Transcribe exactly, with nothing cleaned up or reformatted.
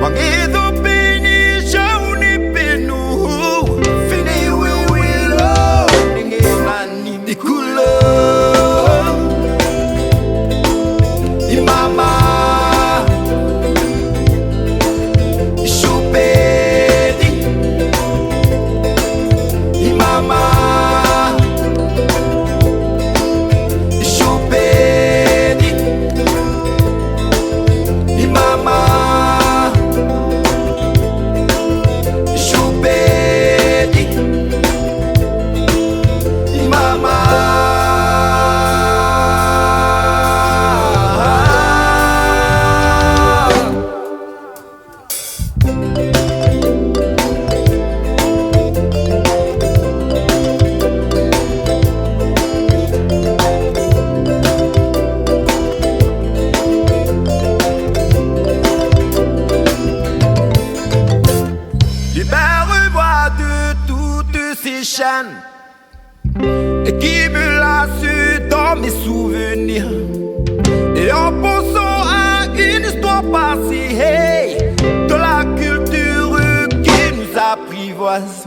ވަން އޭދޯ ބޭނި ޝައުނި ބެނޫ. ފިނި ވި ވިލޯ ނިނގޭ މަނި އިކުލޯ. އިމާމާ އިޝުޕޭދި. އިމާމާ އިޝުޕޭދި. އިމާމާ އިޝުޕޭދި. އިމާމާ. Libérez-moi de toutes ces chaînes et qui me lâche dans mes souvenirs. Et en pensant à une histoire passée, hey, de la culture qui nous apprivoise.